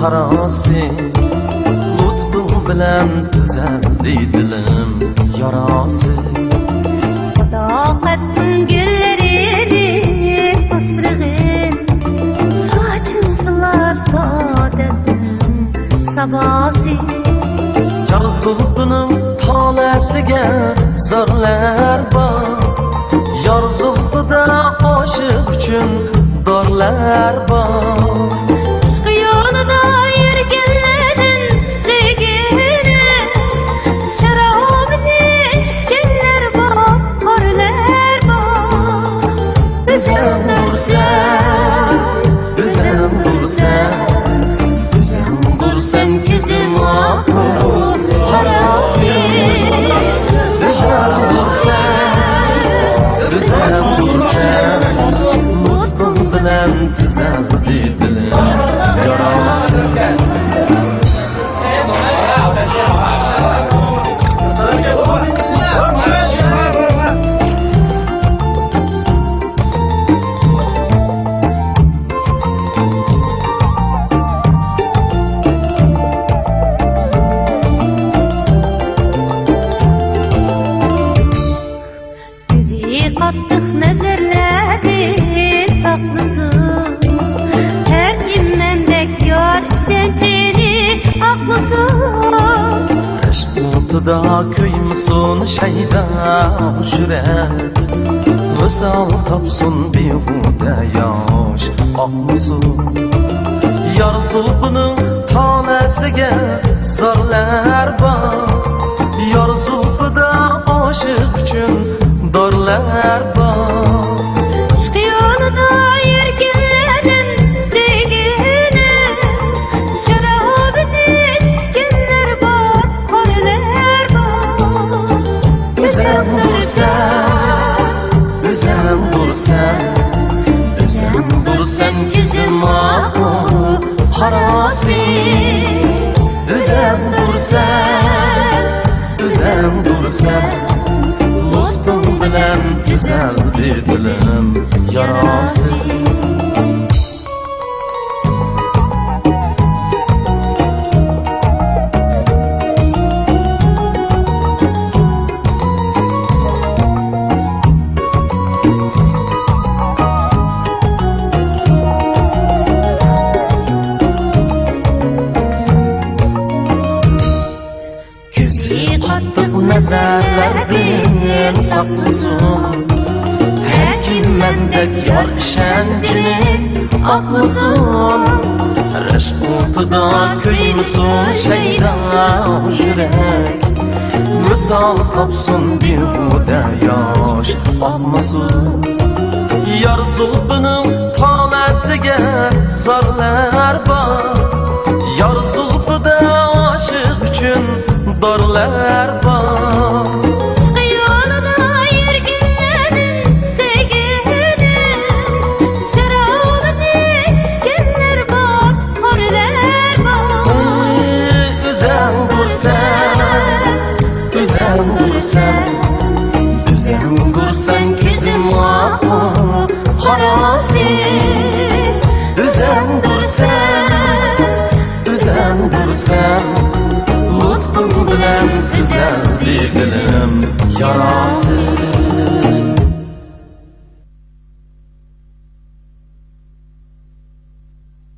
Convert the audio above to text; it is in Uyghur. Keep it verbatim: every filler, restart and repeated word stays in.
قاراسى، لۇتپۇڭ بىلەن تۈزەلدى دىلىم ياراسى. ساداقەتنىڭ گۈللىرىنى ئاسرىغىن، ساچىنسىلار سائادەتنىڭ ساباسى. يار زۇلپىنىڭ تالەسىگە زارلار بار، يار زۇلپىدا ئاشىق ئۈچۈن دارلار بار. ئىشق يولىدا يۈرگەنلەردىن سۆيگىنى، شارابىنى ئىچكەنلەر بار، خورلار بار. ئۆزۈڭدۇرسەن، ئۆزۈڭدۇرسەن، ئۆزۈڭدۇرسەن كۆزۈم ئاقۇ قاراسى. ئۆزۈڭدۇرسەن، ئۆزۈڭدۇرسەن، لۇتپۇڭ بىلەن تۈزەلدى دىلىم ياراسى. كۆزى قاتتىق نەزەرلەردىن ساقلىسۇن، ھەر كىم مەندەك يار ئىشەنچىنى ئاقلىسۇن. ئىشق ئوتىدا كۆيمىسۇن شەيدا يۈرەك، ۋىسال تاپسۇن بىھۇدە ياش ئاقمىسۇن. يار زۇلپىنىڭ تالەسىگە زارلار بار، يار زۇلپىدا ئاشىق ئۈچۈن دارلار بار. ئىشق يولىدا يۈرگەنلەردىن سۆيگىنى، شارابىنى ئىچكەنلەر بار، خورلار بار. ئۆزۈڭدۇرسەن، ئۆزۈڭدۇرسەن، ئۆزۈڭدۇرسەن كۆزۈم ئاقۇ قاراسى. ئۆزۈڭدۇرسەن، ئۆزۈڭدۇرسەن، لۇتپۇڭ بىلەن تۈزەلدى دىلىم ياراسى. كۆزى قاتتىق نەزەرلەردىن ساقلىسۇن، ھەر كىم مەندەك يار ئىشەنچىنى ئاقلىسۇن. ئىشق ئوتىدا كۆيمىسۇن شەيدا يۈرەك، ۋىسال تاپسۇن بىھۇدە ياش ئاقمىسۇن. يار زۇلپىنىڭ تالەسىگە زارلار بار، يار زۇلپىدا ئاشىق ئۈچۈن دارلار بار. ئىشق يولىدا يۈرگەنلەردىن سۆيگىنى، شارابىنى ئىچكەنلەر بار، خورلار بار. ئۆزۈڭدۇرسەن، ئۆزۈڭدۇرسەن، ئۆزۈڭدۇرسەن كۆزۈم ئاقۇ قاراسى. ئۆزۈڭدۇرسەن، ئۆزۈڭدۇرسەن، لۇتپۇڭ بىلەن تۈزەلدى دىلىم ياراسى.